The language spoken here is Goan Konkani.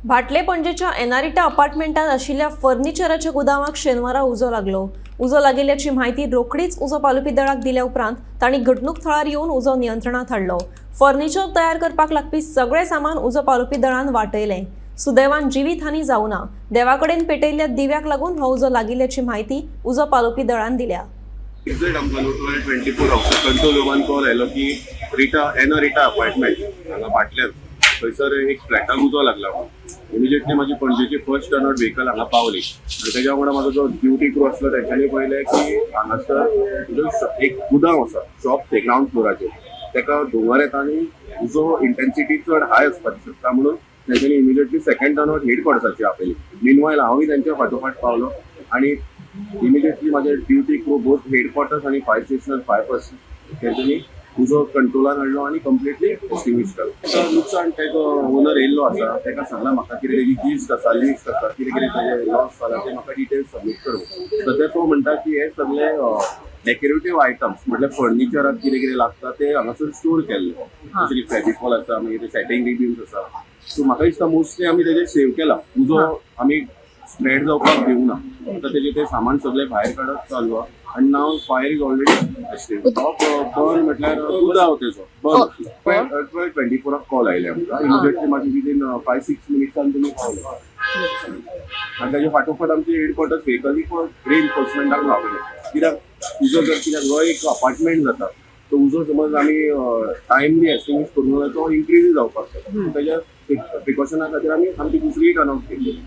भाटले पणजेच्या एनारिटा अपार्टमेंटात आशिल्ल्या फर्निचराच्या गुदावाक शेनवारा उजो लागलो. उजो लागिल्ल्याची म्हायती रोखडीच उजो पालोवपी दळाक दिल्या उपरांत तांणी घडणूक थळार येवन उजो नियंत्रणात हाडलो. फर्निचर तयार करपाक लागपी सगळें सामान उजो पालोवपी दळान वाटयलें. सुदैवान जिवीत हानी जावना. देवा कडेन पेटयल्ल्या दिव्याक लागून हो उजो लागिल्ल्याची म्हायती उजो पालोवपी दळान दिल्या. एक्झॅक्ट आमकां न्हू 12:24 हावसार कंट्रोल रुमान कॉल आयलो की रिटा एना रिटा अपार्टमेंट हांगा भाटल्यान थंयसर एक फ्लॅटाक उजो लागला म्हणून. इमिजिएटली म्हाजी पणजेची फर्स्ट टर्नआउट व्हेकल हांगा पावली आनी तेज्या वांगडा म्हाजो जो ड्युटी क्रू आसलो, तेंच्यांनी पळयलें की हांगासर जो एक गुदांव आसा, शॉप ते ग्रावंड फ्लोराचेर, तेका धुंवर येता आनी उजो इंटेन्सिटी चड हाय वचपाक शकता म्हणून तेंच्यांनी इमिजिएटली सेकंड टर्नआउट हेड क्वॉर्टर्साची आपयली. मिनवायल हांवूय तेंच्या फाटोफाट पावलो आनी इमिजिएटली माझे duty crew, both headquarters आणि फायर स्टेशन, फायर पर्सन, तेंच्यांनी उजो कंट्रोलान हाडलो आनी कंप्लिटली एक्सटिंग्विश केलो. तो लुकसाण तेजो ओनर येयल्लो आसा. तेका सांगला म्हाका कितें तेजी लिस्ट आसा, लिस्ट आसा, कितें कितें तेजे लॉस जाला ते म्हाका डिटेल्स सबमीट कर म्हणून. सद्या तो म्हणटा की हे सगळे डेकोरेटीव आयटम्स, म्हटल्यार फर्निचराक कितें कितें लागता ते हांगासर स्टोर केल्ले, जशें की फेविकॉल आसा, मागीर ते सेटींग रिबन्स आसा. सो म्हाका दिसता मोस्टली आमी तेजे सेव केला. उजो आमी स्प्रेड जावपाक दिवना. आतां तेजे ते सामान सगळे भायर काडप चालू आहा आनी now fire is already stop. Burn म्हटल्यार गुदांव तेजो बर्न. 12:24 आक कॉल आयले आमकां. इमिजिएटली मागीर विदीन 5-6 मिनिट्सान तुमी पावले आनी ताजे फाटोफाट आमचे हेडक्वॉर्टर्स व्हेकल फॉर रिइन्फोर्समेंटाक रावले. कित्याक उजो जर, कित्याक हो एक अपार्टमेंट जाता, तो उजो समज आमी टायमली एक्सटिंग्विश करूंक जाल्यार तो इन्क्रीज जावपाक शकता. तेज्या प्रिकॉशना खातीर आमी आमची दुसरी टर्नआउट केली.